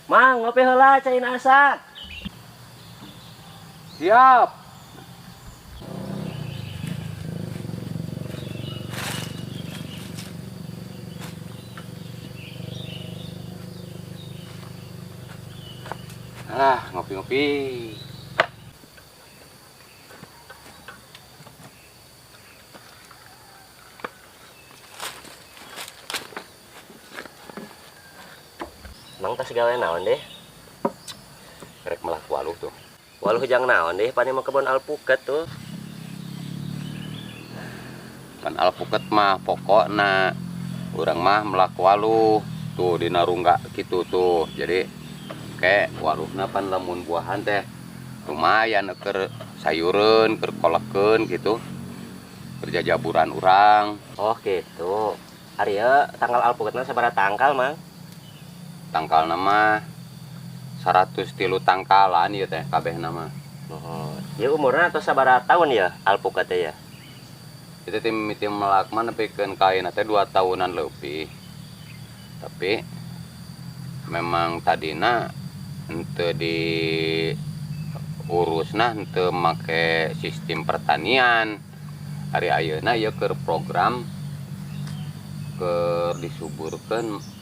Mang, ngopi heula cain asak. Siap. Alah, ngopi-ngopi. Mang tas gawe naon deh? Rek melak waluh tuh. Waluh jang naon deh, pan mah kebon alpukat tuh. Pan alpukat mah pokokna urang mah melak waluh tuh dina rungga kitu tuh. Jadi kayak waluhna pan lamun buahan teh lumayan keur sayureun, keur kolekeun gitu. Keur jajaburan urang. Oh gitu. Ari ieu tangkal alpukatna sabaraha tangkal, Mang? Tangkalna mah 103 tangkalan ieu teh kabehna mah. Oh, ieu umurna tos sabaraha tahun ya alpukat teh ya? Itu tim mimiti melak mah nepikeun ka ayeuna teh 2 tahunan lebih. Tapi memang tadina henteu di urusna henteu make sistem pertanian. Ari ayeuna ieu keur program keur disuburkeun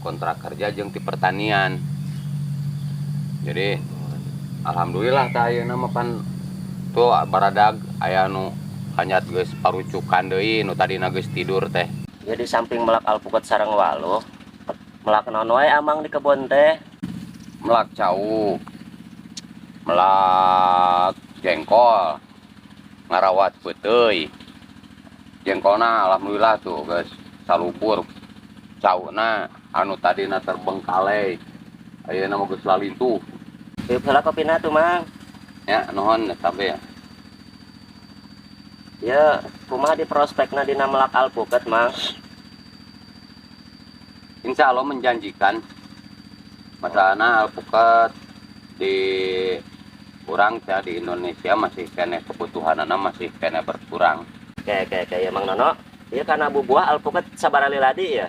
kontrak kerja jeung ti pertanian. Jadi alhamdulillah tah ayeuna mah pan tuh baradag aya nu hanyat geus parucukan deui nu tadina geus tidur teh. Jadi samping melak alpukat sareng waluh, melak naon wae amang di kebon teh? Melak cau, melak jengkol, ngarawat peuteuy. Jengkolna alhamdulillah tuh geus salubur. Cauna anu tadina terbengkalai ayeuna mah geus lalintuh. Hiup heula kopina tuh, Mang. Ya, nuhun sampe ya. Ya, kumaha di prospekna dina melak alpukat, Mang? Insya Allah menjanjikan. Masalahna alpukat di urang teh di Indonesia masih keneh kebutuhanana masih keneh berkurang. Oke, ya Mang Nono. Ieu kana bubuah alpukat sabaraha liladi ya?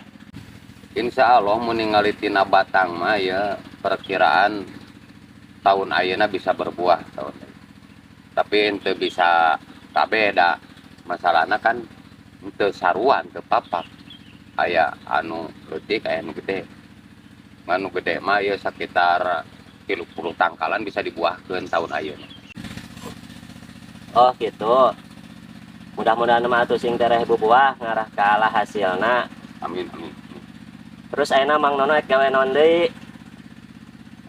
Insya Allah mun ningali tina batang mah ya perkiraan tahun ayeuna bisa berbuah tahun ini. Tapi henteu bisa kabeh da masalahna kan henteu saruan teu papak. Aya anu leutik aya anu gede. Anu gede mah ieu sekitar 30 tangkalan bisa dibuahkeun tahun ayeuna. Oh gitu. Mudah-mudahan mah atuh sing tereh bubuah ngarah ka ala hasilna. Amin amin. Terus ayeuna Mang Nono ek gawe naon deui?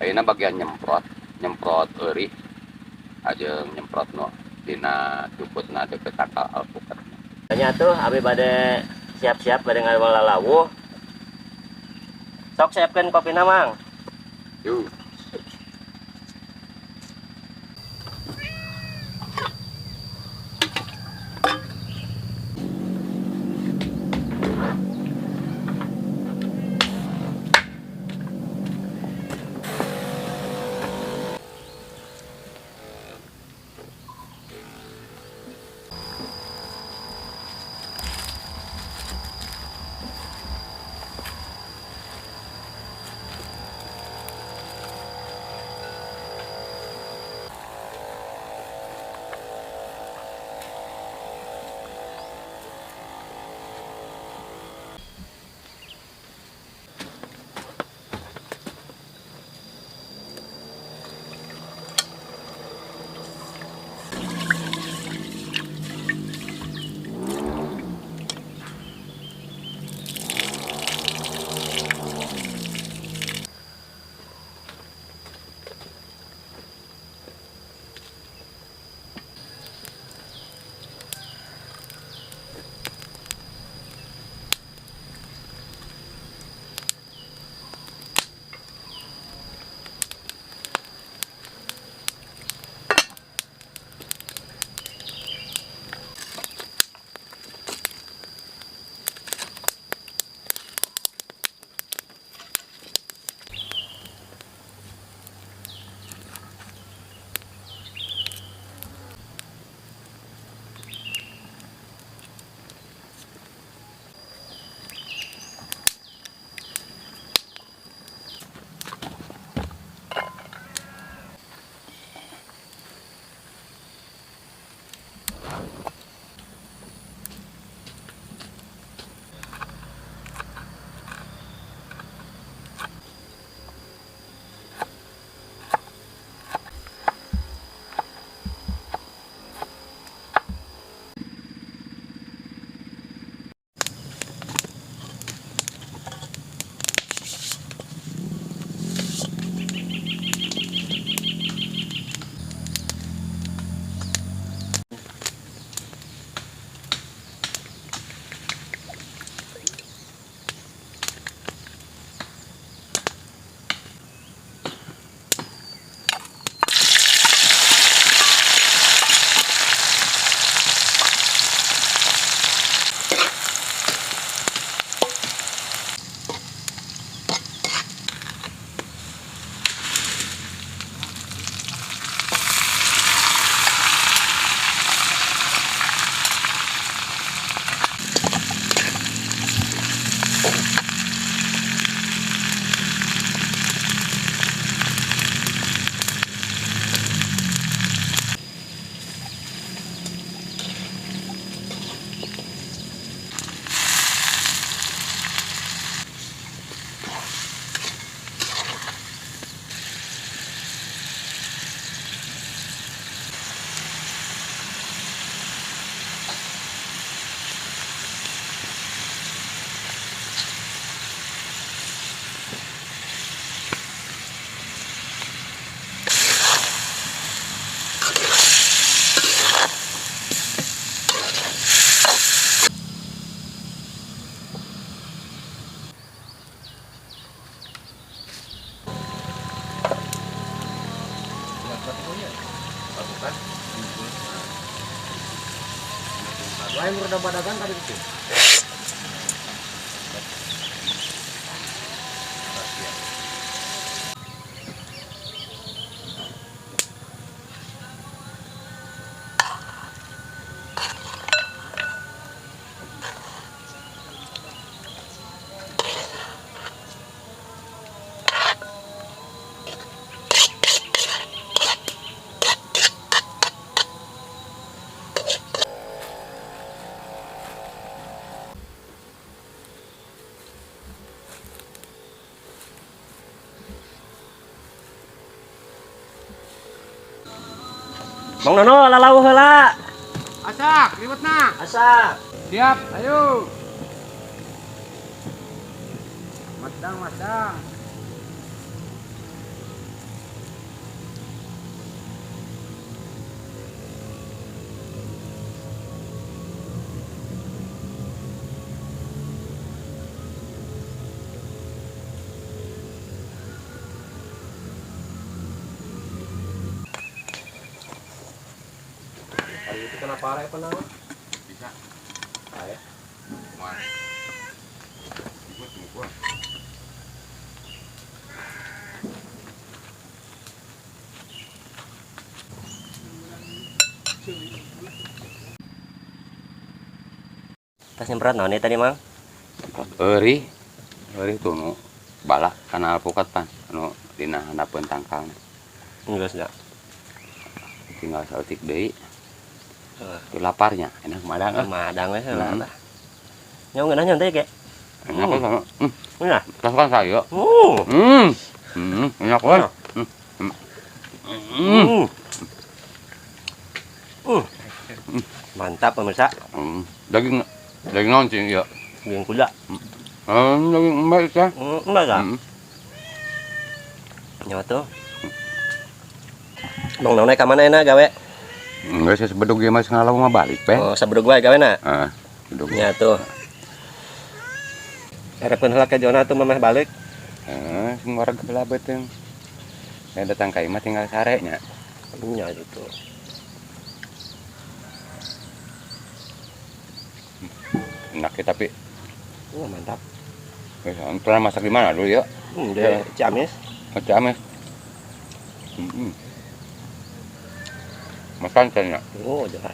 Ayeuna bagian nyemprot, nyemprot eurih ajeng nyemprot no dina cukutna deukeut tangkal alpukat. Nya tuh abi bade siap-siap bade ngawal lalawuh. Sok siapkeun kopina, Mang. Yuk. Lain udah badagan tadi itu. Mang Nono lalau heula. Asak, liwetna. Asak. Siap, ayo. Madang, madang. Itu kenapa arek apa nama? Bisa. Ayo. Wah. Ikut gua. Tas nyemprot naon tadi, Mang? Eurih. Eurih tuh nu balak kana alpukat pan anu dina handapeun tangkalna. Geus nya. Tinggal saeutik deui. Itu laparnya, enak madang. Madang we heula tah. Nya ngeunah nya teh ge. Enak kan? Ngeunah. Tas kan saya. Enak we. Mantap pemirsa. Daging daging naon cing ieu? Daging kuda. Daging embe teh. Embe ka? Nya tuh. Bang Nono ka mana enak gawe? Enggak, saya sebedug ieu mah ngalau mah balik pe. Oh, sabedug wae gawe na? Heeh, bedug. Nya tuh. Hareupeun heula ke Jona tuh mameh balik. Heeh, sing wareg heula beuteung. Saya datang ka imah tinggal sare nya. Nya gitu. Enak ya tapi. Wah, mantap. Pernah masak di mana dulu ya? Di Ciamis. Oh, Ciamis. Makan ya? Oh, jelas.